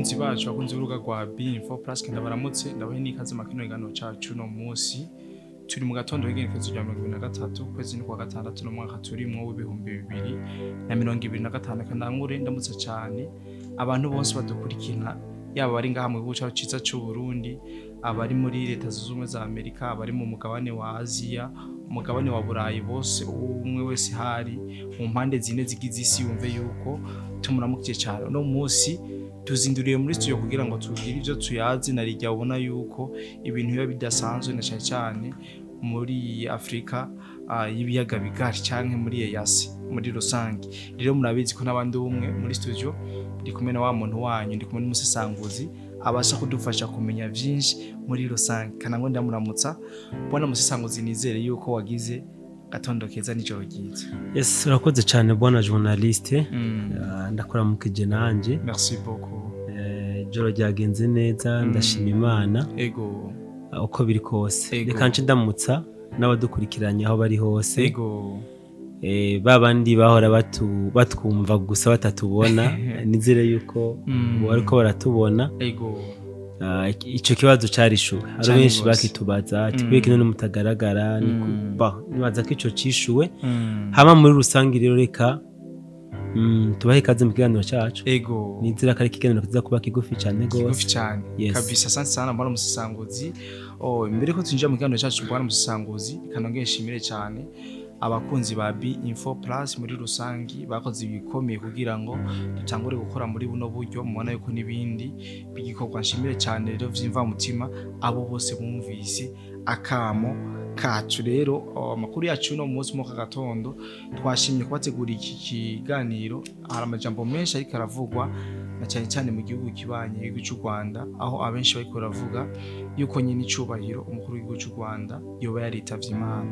Bakunzi bacu, bakunzi b'urubuga rwa B-Info Plus, ndabaramutse, ndabahe n'ikaze mu kino kiganiro cacu. No munsi turi mu gatondo w'igenekerezo rya 23 ukwezi kwa gatandatu n'umwaka turimwo w'2025. Kandangure ndamutse cane abantu bose badukurikira, yaba bari ngaha mu gihugu cacu ciza c'u Burundi, abari muri Leta Zunze Ubumwe za Amerika, abari mu mugabane wa Aziya, umugabane wa Burayi, bose, umwe wese hari mu mpande zine zigize isi, yumve yuko tumuramukije cyane. Uno munsi tuzinduriye muri studio kugira ngo tugire ivyo tuyazi na rijya ubona yuko ibintu biba bidasanzwe, na cyane cyane muri Afrika y'ibiyaga bigari canke muri EAC muri rusange. Rero murabizi ko n'abandi umwe muri studio, ndi kumwe na wa muntu wanyu, ndi kumwe n'umusesanguzi abasha kudufasha kumenya vyinshi muri rusange. Kanango ndamuramutsa. Bwana musesanguzi, nizere yuko wagize gatondo keza n'ijoro ryiza. Yes, urakoze cyane, bwana journaliste. Ndakuramukije nanje. Merci beaucoup. Ijoro ryagenze neza, ndashima Imana. Uko biri kose, reka nce ndamutsa n'abadukurikiranye aho bari hose. Ba bandi bahora batwumva gusa batatubona, nizere yuko ubu bariko baratubona. Ico kibazo carishuwe, hari benshi bakitubaza ati kubera kino mutagaragara. Nibaza ko ico cishuwe. Hama muri rusange rero, reka tubahe ikaze mu kiganiro cacu. Nizera ko ari ikiganiro kiza kuba kigufi cane Kigufi gose. cyane. Yes. Kabisa, asante sana, bwana musesanguzi. Oh, imbere ko twinjira mu kiganiro cyacu, bwana musesanguzi, reka nongere nshimire cyane abakunzi ba B Info Plus muri rusangi bakoze ibikomeye kugira ngo dutangure gukora muri buno buryo mubona yuko n'ibindi bigikorwa. Nshimire cyane rero vy'imvamutima abo bose bumvise akamo kacu. Rero amakuru yacu uno munsi mu gatondo, twashimye kubategura iki kiganiro. Hari amajambo menshi ariko aravugwa, na cyane cyane mu gihugu kibanye, igihugu cy'u Rwanda, aho abenshi bariko baravuga yuko nyine icubahiro umukuru w'igihugu cy'u Rwanda yoba yaritavye Imana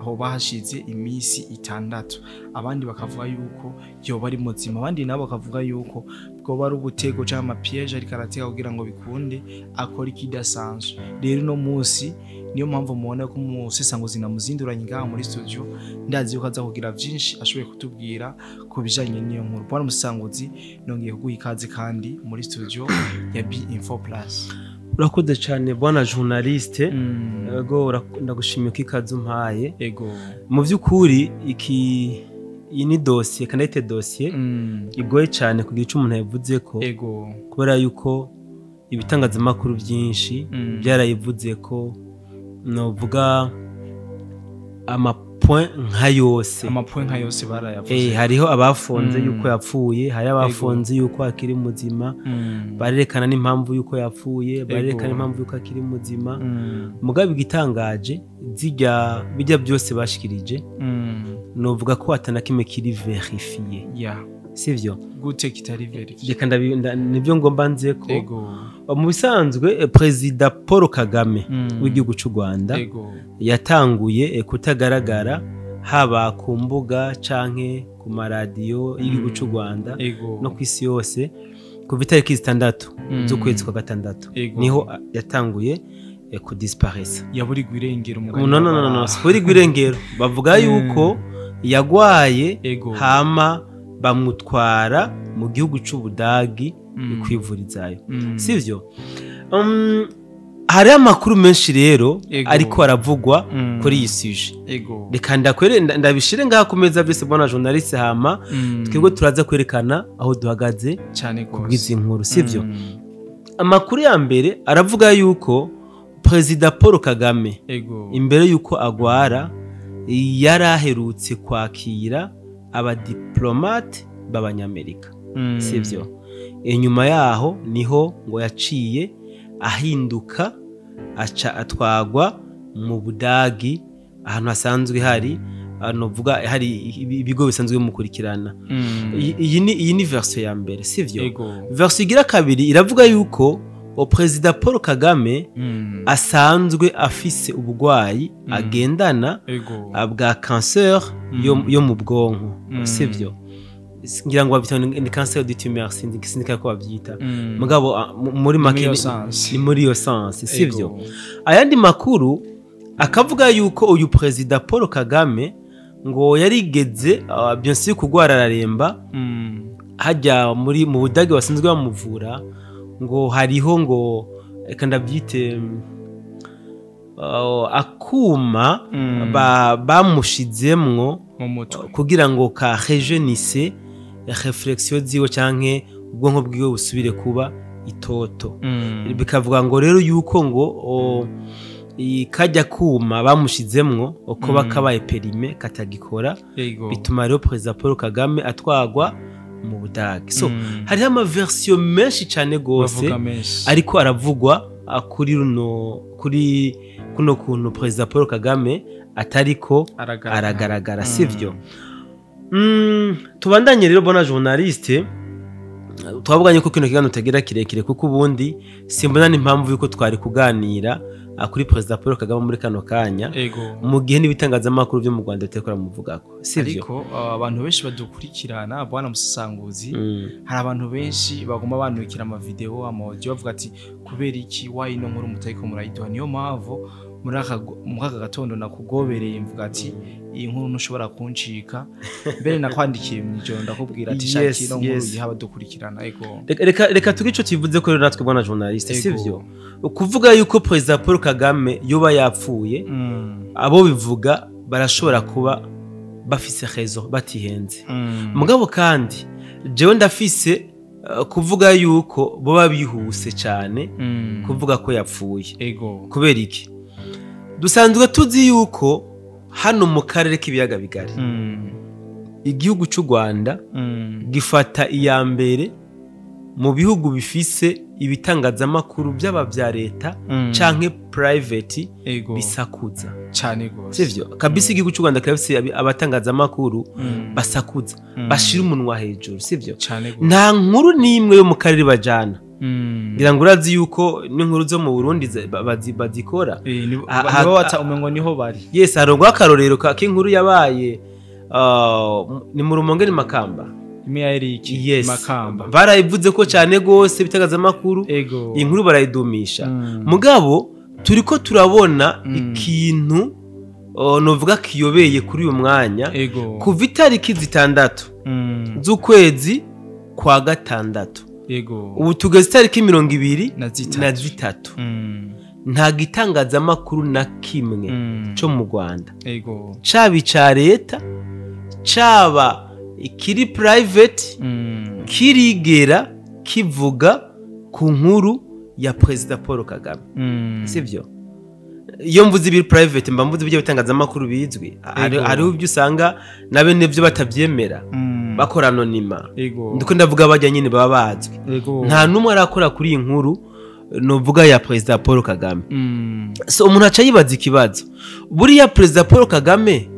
aho bahashize iminsi 6, abandi bakavuga yuko yoba ari muzima, abandi nabo bakavuga yuko bwoba ari ubutego cyangwa ama piège ariko aratega kugira ngo bikunde akora ikidasanzwe. Rero uno munsi niyo mpamvu mubona ko umusesanguzi namuzinduranye ngaha muri studio. Ndazi yuko aza kugira vyinshi ashoboye kutubwira ku bijanye n'iyo nkuru. Bwana musesanguzi, nongeye kuguha ikaze kandi muri studio ya B Info Plus. Urakoze cyane, bwana journaliste. Ego, ndagushimiye ko ikaze umpaye. Mu by'ukuri iki iyi ni dosiye, kandi dosiye igoye cyane kugira icyo umuntu yavuze ko, kubera yuko ibitangazamakuru byinshi byarayivuze ko, novuga ama point nka yose. Ama point nka yose barayavuze. Hariho abafunze yuko yapfuye, hari abafunze yuko akiri muzima, barerekana n'impamvu yuko yapfuye, barerekana n'impamvu yuko akiri muzima. Mugabo igitangaje, zijya bijya byose bashikirije, novuga ko atana kimwe kiri vérifié. Sivyo? Gute kitari vérifié? Reka nibyo ngomba nze ko mu bisanzwe, Perezida Paul Kagame w'igihugu cy'u Rwanda yatanguye kutagaragara haba ku mbuga canke ku maradiyo y'igihugu cy'u Rwanda no ku isi yose kuva itariki 6 z'ukwezi kwa gatandatu. Niho yatanguye kudisparesa. Yaburigwa irengero umugani. No, no, no, no, siburigwa irengero. Bavuga yuko yagwaye, hama bamutwara mu gihugu c'Ubudagi kwivurizayo. Sivyo? Hariho amakuru menshi rero ariko aravugwa kuri iyi sujet. Reka ndabishire ngaha ku meza byose, bwana journaliste, hama twebwe turaza kwerekana aho duhagaze Cyane gose. kubw'izi nkuru, sivyo? Amakuru ya mbere aravuga yuko Perezida Paul Kagame, imbere yuko agwara, yari aherutse kwakira abadiplomate b'Abanyamerika. Sivyo? Inyuma yaho niho ngo yaciye ahinduka, aca atwagwa mu Budagi, ahantu hasanzwe hari, ahantu uvuga hari ibigo bisanzwe bimukurikirana. Iyi ni version ya mbere, sivyo? Version igira kabiri iravuga yuko o Perezida Paul Kagame asanzwe afise ubugwayi agendana bwa cancer yo mu bwonko. Sivyo? Ngira ngo babyita ni cancer du tumeur, sinzi ko babyita. Mugabo muri make Muri iyo sens. Ni muri iyo sens, sivyo? Ego. Ayandi makuru akavuga yuko uyu Perezida Paul Kagame ngo yarigeze bien sûr kugwara, araremba. Hajya muri mu Budage basanzwe bamuvura, Ngo hariho, ngo reka ndabyite, akuma bamushizemwo mu mutwe kugira ngo ka rajeunisse réflexion ziwe canke ubwonko bwiwe busubire kuba itoto. Bikavuga ngo rero yuko ngo kajya kuma bamushizemwo uko bakabaye périmé, katagikora. Bituma rero Perezida Paul Kagame atwagwa mu Budage. So hariho ama version menshi cyane gose bavuga menshi ariko aravugwa kuri runo, kuri kuno kuntu Perezida Paul Kagame atariko aragaragara. Aragaragara, sivyo? Tubandanye rero, bona journaliste. Twavuganye ko kino kiganiro tagira kirekire, kuko ubundi simbona n'impamvu yuko twari kuganira kuri Perezida Paul Kagame muri kano kanya, mu gihe n'ibitangazamakuru byo mu Rwanda bitariko biramuvugako, sivyo? Ariko abantu benshi badukurikirana, bwana musesanguzi, hari abantu benshi baguma bandukira ama video, ama audio, bavuga ati: "Kubera iki wayi ino nkuru mutariko murayiduha?" Niyo mpamvu muri aka gatondo nakugobereye, mvuga ati: "Iyi nkuru ntushobora kuncika." Mbere nakwandikiye mw'ijoro, ndakubwira ati: "Shaka ino nkuru yiha abadukurikirana." Ego. Reka tugire ico tubivuze ko rero natwe, bwana journaliste, sivyo? Kuvuga yuko Perezida Paul Kagame yoba yapfuye, abo bivuga barashobora kuba bafise raison, batihenze. Mugabo kandi jewe ndafise kuvuga yuko boba bihuse cyane kuvuga ko yapfuye. Kubera iki? Dusanzwe tuzi yuko hano mu karere k'ibiyaga bigari, igihugu cy'u Rwanda gifata iya mbere mu bihugu bifise ibitangazamakuru byaba bya leta canke private bisakuza. Cyane gose. Sivyo? Kabisa, igihugu cy'u Rwanda kirafise abatangazamakuru basakuza, bashira umunwa hejuru, sivyo? Cyane gose. Nta nkuru n'imwe yo mu karere bajana. Ngira ngo urazi yuko n'inkuru zo mu Burundi bazikora. Nibo bata umengo niho bari. Yes, harongwa akarorero k'inkuru yabaye, ni mu Rumonge, ni Makamba. Imwe ya Eric. Makamba. Barayivuze ko cyane gose ibitangazamakuru. Iyi nkuru barayidumisha. Mugabo turiko turabona ikintu novuga kiyobeye kuri uyu mwanya. Kuva itariki 6 z'ukwezi kwa gatandatu, ubu tugeze itariki 23 na zitatu. Na zitatu, nta gitangazamakuru na kimwe co mu Rwanda, caba ica leta, caba ikiri private, kirigera kivuga ku nkuru ya Perezida Paul Kagame. Sivyo? Iyo mvuze ibiri private, mba mvuze ibyo bitangazamakuru bizwi. Hariho ibyo usanga na bene byo batabyemera, bakora anonymat. Ndiko ndavuga bajya nyine baba bazwi. Nta n'umwe arakora kuri iyi nkuru novuga ya Perezida Paul Kagame. So umuntu aca yibaza ikibazo: buriya Perezida Paul Kagame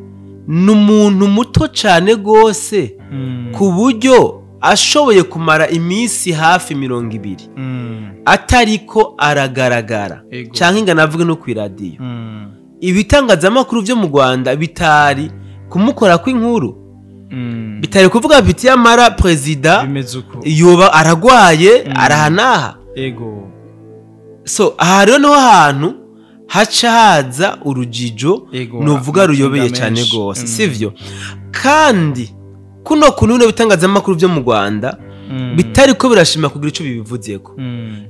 ni umuntu muto cyane gose ku buryo ashoboye kumara iminsi hafi 20 atariko aragaragara, canke ngo anavuge no kw'iradiyo, ibitangazamakuru vyo mu Rwanda bitari kumukora kw'inkuru, bitari kuvuga biti: "Yamara perezida bimeze uko, yoba aragwaye arahanaha"? So aha rero niho hantu haca haza urujijo, nuvuga amakenga ruyobeye cyane menshi. gose, sivyo? Kandi kuno kuntu bino bitangazamakuru vyo mu Rwanda bitariko birashima kugira ico bibivuzeko,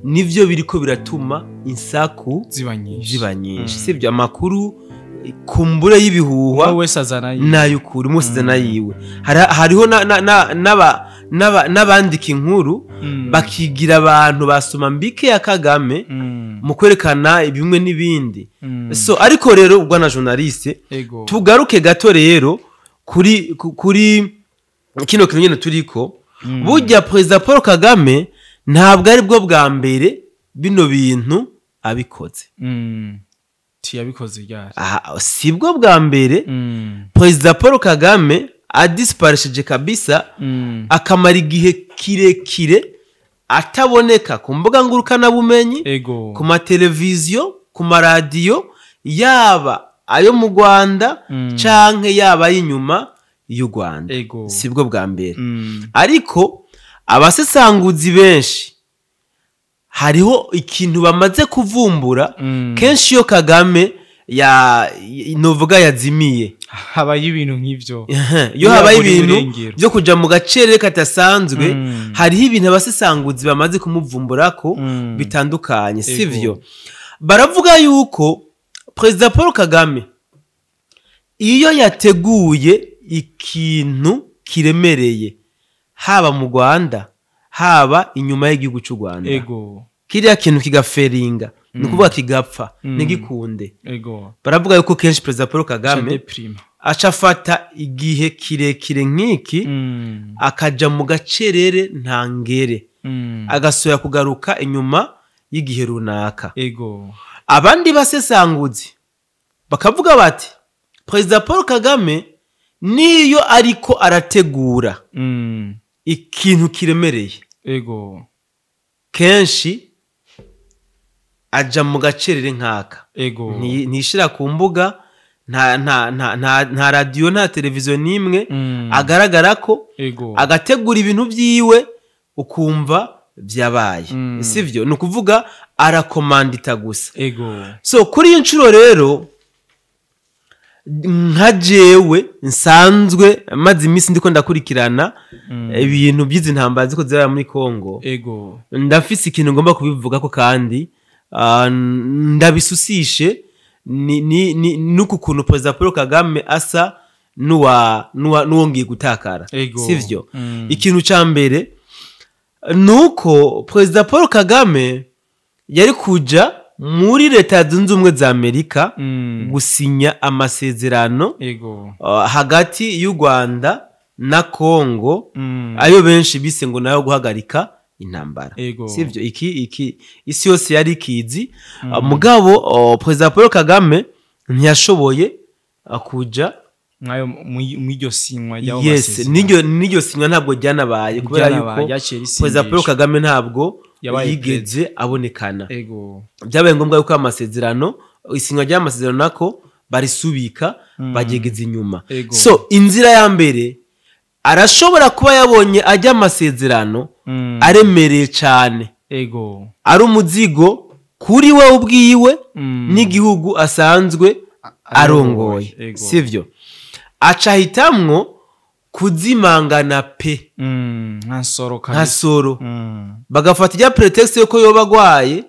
nivyo biriko biratuma insaku ziba nyinshi. Ziba nyinshi, sivyo? Amakuru kumbure y'ibihuhwa umwe wese azana yiwe. N'ay'ukuri, umwe wese azana yiwe. Hariho n'abandika inkuru bakigira abantu basoma mbike ya Kagame mu kwerekana bimwe n'ibindi. So ariko rero ubwo na journaliste, tugaruke gato rero kuri kino kintu nyene turiko. Burya Perezida Paul Kagame ntabwo ari bwo bwa mbere bino bintu abikoze. Tiyabikoze ryari? Aha, sibwo bwa mbere Perezida Paul Kagame adisiparisheje kabisa, akamara igihe kirekire ataboneka ku mbuga ngurukanabumenyi, ku mateleviziyo, ku maradiyo, yaba ayo mu Rwanda canke yaba ay'inyuma y'u Rwanda. Sibwo bwa mbere. Ariko abasesanguzi benshi hariho ikintu bamaze kuvumbura. Kenshi iyo Kagame ya novuga yazimiye, habaye ibintu nk'ivyo, iyo habaye ibintu byo kuja mu gacerere katasanzwe, hariho ibintu abasesanguzi bamaze kumuvumburako bitandukanye, sivyo? Baravuga yuko Perezida Paul Kagame iyo yateguye ikintu kiremereye haba mu Rwanda haba inyuma y'igihugu cy'u Rwanda, kiriya kintu kigaferinga, ni ukuvuga kigapfa ntigikunde. Baravuga yuko kenshi Perezida Paul Kagame aca afata igihe kirekire nk'iki, akaja mu gacerere ntangere, agasubira kugaruka inyuma y'igihe runaka. Abandi basesanguzi bakavuga bati Perezida Paul Kagame niyo ariko arategura ikintu kiremereye, kenshi aja mu gacerere nkaka, ntishira ku mbuga, nta radio nta televiziyo nimwe agaragara ko agategura ibintu byiwe ukumva byabaye, sivyo? Ni ukuvuga arakomandita gusa. So kuri iyi nshuro rero nka jewe nsanzwe maze iminsi ndiko ndakurikirana ibintu by'izi ntambara ziko zirara muri Kongo, ndafise ikintu ngomba kubivuga ko kandi ndabisusishe ni nuku kuntu Perezida Paul Kagame asa nuwongiye gutakara, sivyo? Ikintu ca mbere nuko Perezida Paul Kagame yari kuja muri Leta Zunze Ubumwe za Amerika gusinya amasezerano hagati y'u Rwanda na Kongo, ayo benshi bise ngo nayo guhagarika intambara, sivyo? Iki isi yose yari ikizi. Mugabo Perezida Paul Kagame ntiyashoboye kuja mwayo mw'iryo sinywa ryaho masezerano. Yes, n'iryo sinywa ntabwo ryanabaye kubera yuko Perezida Paul Kagame ntabwo yigeze abonekana. Byabaye ngombwa yuko amasezerano, isinywa ry'amasezerano nako barisubika bagegeza inyuma. So inzira ya mbere arashobora kuba yabonye ajya amasezerano aremereye cyane, ari umuzigo kuri we ubwiwe n'igihugu asanzwe arongoye, sivyo? Acahitamwo kuzimangana pe nka soro, bagafata ijya pretext yuko yoba agwaye,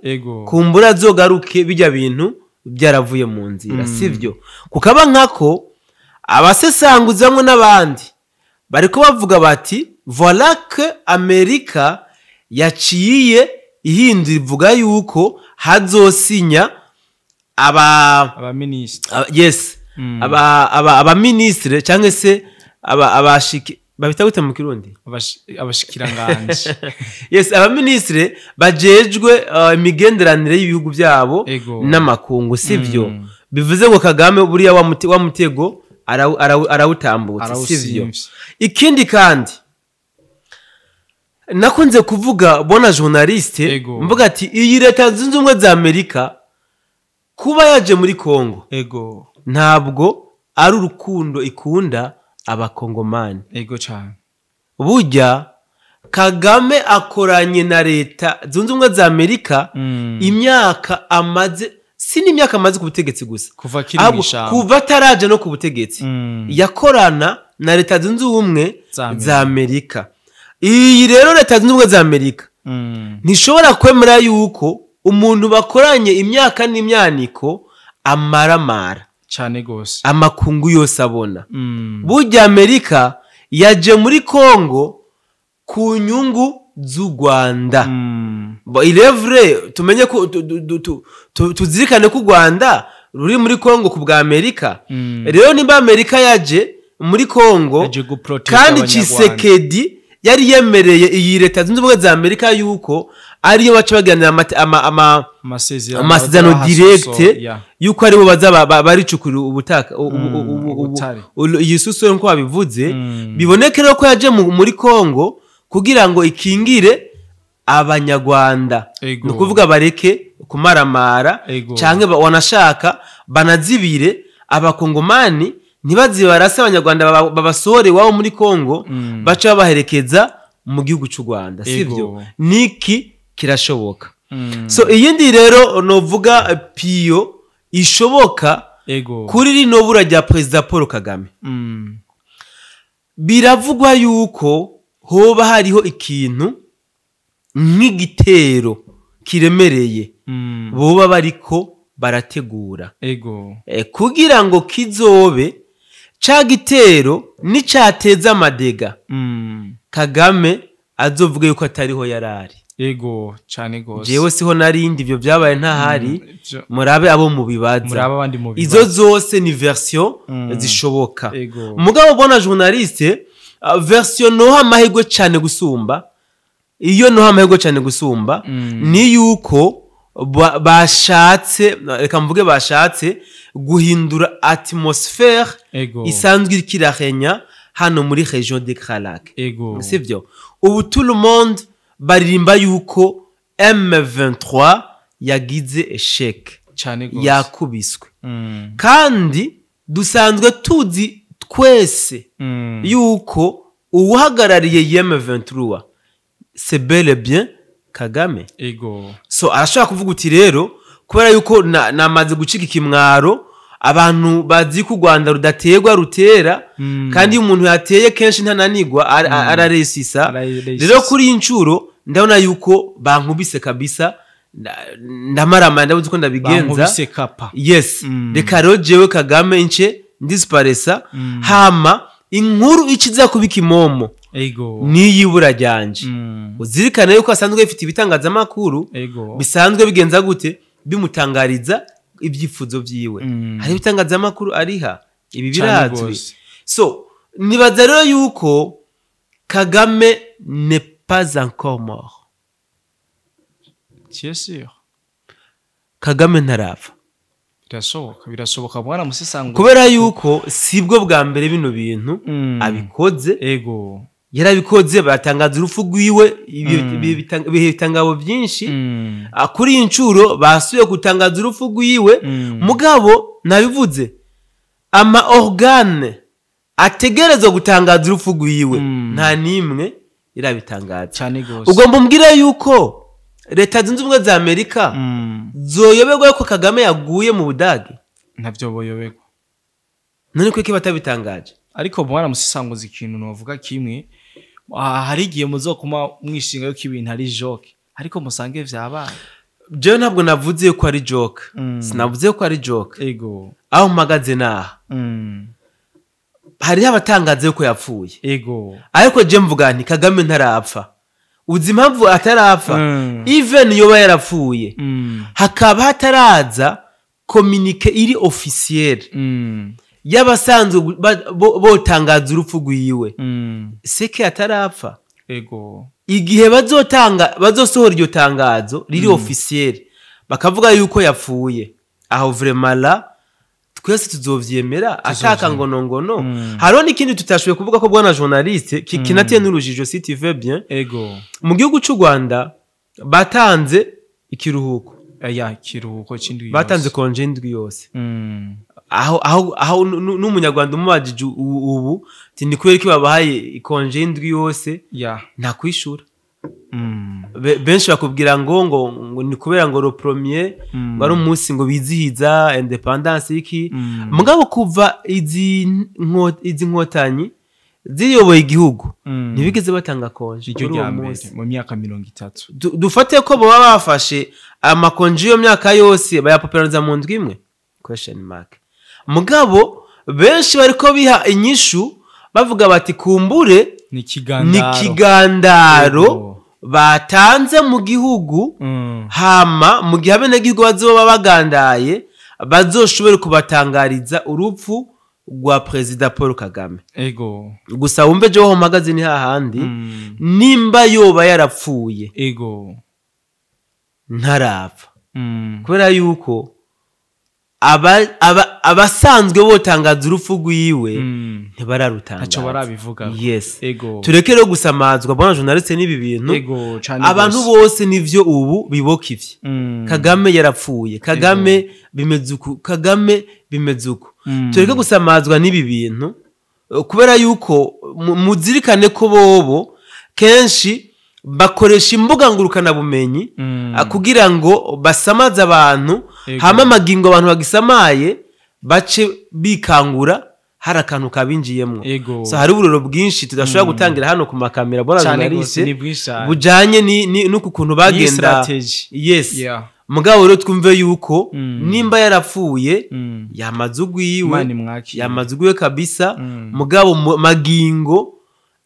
kumbura azogaruke bijya bintu byaravuye mu nzira, sivyo? Kukaba nkako abasesanguzi bamwe n'abandi bariko bavuga bati voilà que Amerika yaciye ihindura ivuga yuko hazosinya yes, abaministre cyangwa se abashiki babita gute mu Kirundi, abashikiranganje, yes, abaministre bajejwe imigenderanire y'ibihugu byabo n'amakungu, sivyo? Bivuze ngo Kagame buriya wa mutego arawutambutse, sivyo? Ikindi kandi nakunze kuvuga bona journaliste mvuga ati iyi Leta Zunze Ubumwe za Amerika kuba yaje muri Kongo, ntabwo ari urukundo ikunda abakongomani. Cyane. Burya Kagame akoranye na Leta Zunze Ubumwe za Amerika imyaka amaze, si n'imyaka amaze ku butegetsi gusa, kuva ataraje no ku butegetsi, yakorana na Leta Zunze Ubumwe za Amerika. Iyi rero Leta Zunze Ubumwe za Amerika ntishobora kwemera yuko umuntu bakoranye imyaka n'imyaniko amaramara cyane gose, amakungu yose abona. Burya Amerika yaje muri Kongo ku nyungu z'u Rwanda. Ilevre tumenye ko tuzirikane ko u Rwanda ruri muri Kongo ku bwa Amerika. Rero nimba Amerika yaje muri Kongo kandi Tshisekedi yari yemereye iyi Leta Zunze Ubumwe za Amerika yuko ariyo baca baganira amasezerano direct yuko aribo bazaba baricukura ubutaka iyisuso nko babivuze, biboneke rero ko yaje muri Kongo kugira ngo ikingire abanyarwanda, ni ukuvuga bareke kumaramara canke wanashaka banazibire abakongomani ntibazibarase abanyarwanda babasore wabo muri Kongo, baca babaherekeza mu gihugu cy'u Rwanda, sivyo? Niki kirashoboka. So iyindi rero novuga piyo ishoboka kuri rino bura rya Perezida Paul Kagame. Biravugwa yuko hoba hariho ikintu nk'igitero kiremereye boba bariko barategura kugira ngo kizobe ca gitero nicateza amadega, Kagame azovuga yuko atariho yarari. Ego, cane gose. Jewe siho narindi, ivyo vyabaye ntahari. Murabe abo mubibaza, murabe abandi mubibaza. Izo zose ni version zishoboka. Mugabo bona journaliste, version noha amahirwe cane gusumba, iyo noha amahirwe cane gusumba ni yuko bashatse, reka mvuge bashatse guhindura atmosphère isanzwe iriko irahenya hano muri région de Grands Lacs. Sivyo? Ubu tout le monde baririmba yuko M23 yagize échec, cane gose, yakubiswe. Kandi dusanzwe tuzi twese yuko uwuhagarariye M23 c'est bel et bien Kagame. So arashobora kuvuga uti rero kubera yuko namaze gucika ikimwaro, abantu bazi ko u Rwanda rudaterwa rutera, kandi iyo umuntu yateye kenshi ntananigwa, araresisa. Araresisa. Rero kuri iyi ncuro ndabona yuko bankubise kabisa, ndamaramara, ndabuze uko ndabigenza. Bankubise kapa. Yes. Reka rero jewe Kagame nce ndisiparesa, hama inkuru ikiza kuba ikimomo n'iyibura ryanje. Uzirikane yuko asanzwe bifite ibitangazamakuru bisanzwe bigenza gute bimutangariza ibyifuzo vyiwe. Hari ibitangazamakuru ariha ibi, Cane birazwi. gose. So nibaza rero yuko Kagame n'est pas encore mort. Tu es sûr? Kagame ntarapfa. Birashoboka, birashoboka, bwana Musesango. Kubera yuko sibwo bwa mbere bino bintu abikoze. Yarabikoze batangaza urupfu rwiwe ibihe bitangabo byinshi. Kuri iyi ncuro basubiye gutangaza urupfu rwiwe. Mugabo nabivuze, ama organe ategerezwa gutangaza urupfu rwiwe nta n'imwe irabitangaza. Cyane gose. Ugomba umbwire yuko Leta Zunze Ubumwe za Amerika zoyoberwa yuko Kagame yaguye mu Budage? Ntavyo boyoberwa. None kuki batabitangaje? Ariko bwana Musisanguzi, ikintu novuga kimwe, hari igihe muzokuma mwishinga yuko ibintu ari joke, ariko musange vyabaye. Jewe ntabwo navuze yuko ari joke. Sinavuze yuko ari joke. Aho mpagaze naha, hariho abatangaza yuko yapfuye, ariko je mvuga nti Kagame ntarapfa. Uzi impamvu atarapfa? Even yoba yarapfuye, hakaba hataraza communiqué iri officielle y'abasanzwe botangaza urupfu rwiwe, seke atarapfa. Igihe bazotanga, bazosohora iryo tangazo riri officiel bakavuga yuko yapfuye, aho vraiment là twese tuzovyemera ataka ngonongono. Hariho n'ikindi tutashoboye kuvuga ko, bwana journaliste, kinateye n'urujijo, si tu veux bien. Mu gihugu c'u Rwanda batanze ikiruhuko. Ya, kiruhuko c'indwi Batanze yose. congé indwi yose. Aho n'umunyarwanda umubajije ubu ati ni kubera ko babahaye i congé indwi yose, nta kwishura. Benshi bakubwira ngo ni kubera ngo le premier ngo ari umunsi ngo bizihiza indépendance iki. Mugabo kuva izi nkotanyi ziyoboye igihugu, ntibigeze batanga congé Iryo kuri uwo rya mbere munsi. Mu myaka 30. Dufate ko baba bafashe ama congé iyo myaka yose bayapopulariza mu ndwi imwe, question mark. Mugabo benshi bariko biha inyishu bavuga bati kumbure ni ni ikigandaro. Kigandaro batanze mu gihugu, hama mu gihe abenegihugu bazoba bagandaye bazoshobore kubatangariza urupfu rwa Perezida Paul Kagame. Gusa wumve, jewe aho mpagaze ni hahandi. Nimba yoba yarapfuye, ntarapfa, kubera yuko abasanzwe botangaza urupfu rwiwe ntibararutangaza. Ntaco barabivuga. Yes. Tureke rero gusamazwa, bwana journaliste, n'ibi bintu. Ego, cane Abantu gose. bose nivyo ubu biboka ivyo. Kagame yarapfuye, Kagame bimeze uku, Kagame bimeze uku. Tureke gusamazwa n'ibi bintu, kubera yuko muzirikane ko bobo kenshi Bakoresha imbuga ngurukanabumenyi kugira ngo basamaze abantu, hama amagingo abantu bagisamaye bace bikangura hari akantu kabinjiyemwo. So hari uburoro bwinshi tudashobora gutangira hano ku makamera, bora Cane gose, journaliste, ni bwinshi cane. bujanye n'uku kuntu Ni bagenda. strategy. Yes. Mugabo rero twumve yuko nimba yarapfuye, yamaze ugwiwe. Imana imwakire. Yamaze ugwiwe kabisa. Mugabo magingo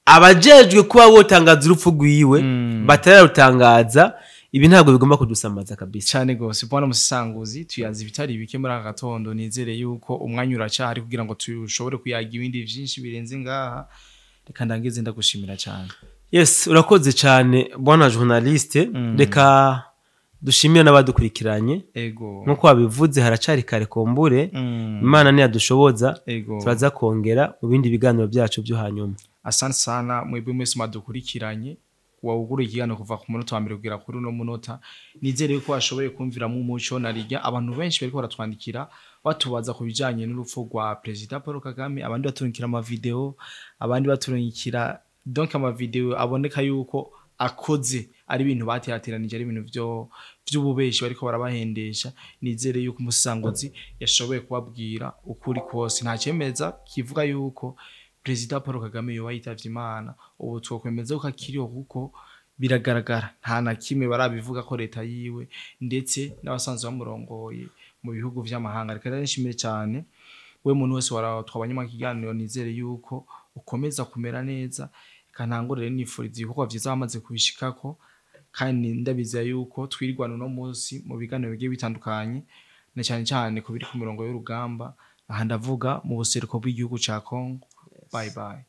abajejwe kuba botangaza urupfu rwiwe batararutangaza, ibi ntabwo bigomba kudusamaza kabisa. Cyane gose, bwana Musesanguzi, tuyazi ibitari bike muri aka gatondo. Nizere yuko umwanya uracahari kugira ngo tushobore kuyaga ibindi vyinshi birenze ngaha. Reka ndangize ndagushimira cyane. Yes, urakoze cyane, bwana journaliste. Reka dushimire n'abadukurikiranye. Nk'uko wabivuze, haracari kare, kumbure Imana niyadushoboza turaza kongera mu bindi biganiro byacu byo hanyuma. Asante sana mwebwe mwese mwadukurikiranye, wawugura ikiganiro kuva ku munota wa mbere kugera kuri uno munota. Nizere yuko washoboye kumviramo umuco narirya. Abantu benshi bariko baratwandikira batubaza ku bijanye n'urupfu rwa Perezida Paul Kagame, abandi baturungikira amavideo, abandi baturungikira donc amavideo aboneka yuko akoze ari ibintu baterateranije, ari ibintu vyo vy'ububeshi bariko barabahendesha. Nizere yuko umusanguzi yashoboye kubabwira ukuri kose. Nta cemeza kivuga yuko Perezida Paul Kagame yoba yitavye Imana. Ubu twokwemeza ko akiriho, kuko biragaragara nta na kimwe barabivuga ko leta yiwe ndetse n'abasanzwe bamurongoye mu bihugu vy'amahanga. Reka rero nshimire cyane we muntu wese twabanye mu kiganiro. Nizere yuko ukomeza kumera neza. Reka ntangurire nifuriza ibikorwa vyiza bamaze kubishikako, kandi ndabizera yuko twirwana uno munsi mu biganiro bigiye bitandukanye, na cyane cyane ku biri ku mirongo y'urugamba. Aha ndavuga mu buseruko bw'igihugu ca Congo. Bye bye.